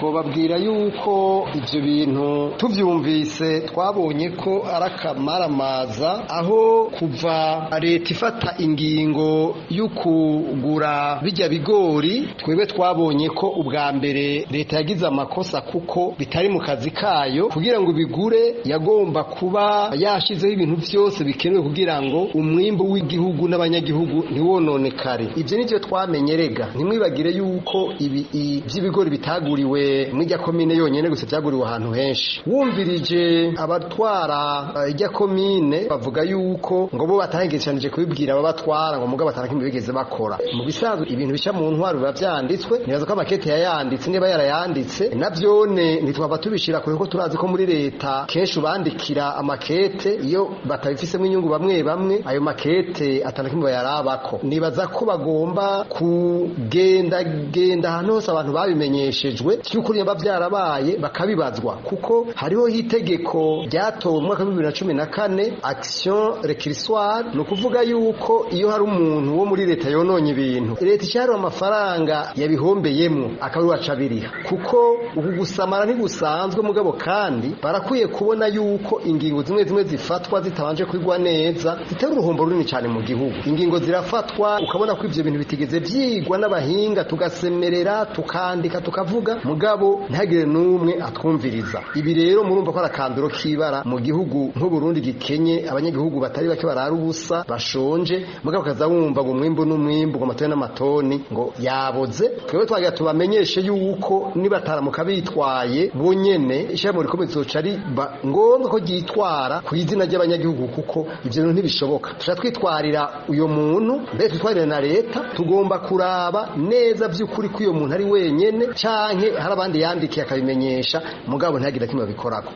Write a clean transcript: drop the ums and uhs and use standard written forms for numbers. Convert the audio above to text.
Twobabwira yuko ivyo bintu tuvyumvise twabonye ko ari akamaramaza, aho kuva leta ifata ingingo yo kugura bijya bigori, twebwe twabonye ko ubwa mbere leta yagize amakosa kuko bitari mu kazi kayo. Kugira ngo bigure yagomba kuba yashizeho ibintu vyose bikenewe kugira ngo umwimbu w'igihugu n'abanyagihugu ntiwononekare. Ivyo nivyo twamenye. Rega ntimwibagire yuko ibi vy'ibigori bitaguriwe mw'irya komine yonyene gusa, vyaguriwe ahantu henshi. Wumvirije abatwara irya komine bavuga yuko ngo bo batahengeshanije kubibwira ababatwara, ngo mugabo atarakimwe bigeze bakora. Mu bisanzwe ibintu bica mu ntwaro biba vyanditswe, nibaza ko amakete yayanditse. Niba yarayanditse navyone ntitwava tubishira kure, kuko turazi ko muri leta kenshi ubandikira amakete iyo batabifisemo inyungu. Bamwe bamwe ayo makete atanakimwe bayarabako. Nibaza ko bagomba kugenda genda ahantu hose abantu babimenyeshejwe by'ukuri niba byarabaye bakabibazwa, kuko hariho itegeko ryatowe mu mwaka wa 2014, action récursoire. Ni ukuvuga yuko iyo hari umuntu wo muri leta yononye ibintu, leta icyariwe amafaranga yabihombeyemo akaba ariwe abiriha, kuko uku gusamara ntigusanzwe. Mugabo kandi barakwiye kubona yuko ingingo zimwe zimwe zifatwa zitabanje kwigwa neza zitera uruhombo runini cyane mu gihugu. Ingingo zirafatwa ukabona ko ivyo bintu bitigeze vyigwa n'abahinga, tugasemerera, tukandika, tukavuga, mugabo ntihagire n'umwe atwumviriza. Ibi rero murumva ko ari akanduro k'ibara mu gihugu nk'Uburundi gikenye, abanyagihugu batari bake barara ubusa, bashonje, mugabo kaza wumva ngo umwimbu n'umwimbu, ngo amatoni n'amatoni ngo yaboze. Twebwe twagira tubamenyeshe yuko nibataramuka bitwaye bonyene, ishirahamwe rikomeye rizoca riba ngombwa ko ryitwara ku izina ry'abanyagihugu, kuko ivyo bintu ntibishoboka. Tuca twitwarira uyo muntu, mbere twitwarire na leta. Tugomba kuraba neza vy'ukuri ko uyo muntu ari wenyene canke hari abandi yandikiye akabimenyesha, mugabo ntihagire kimwe babikorako.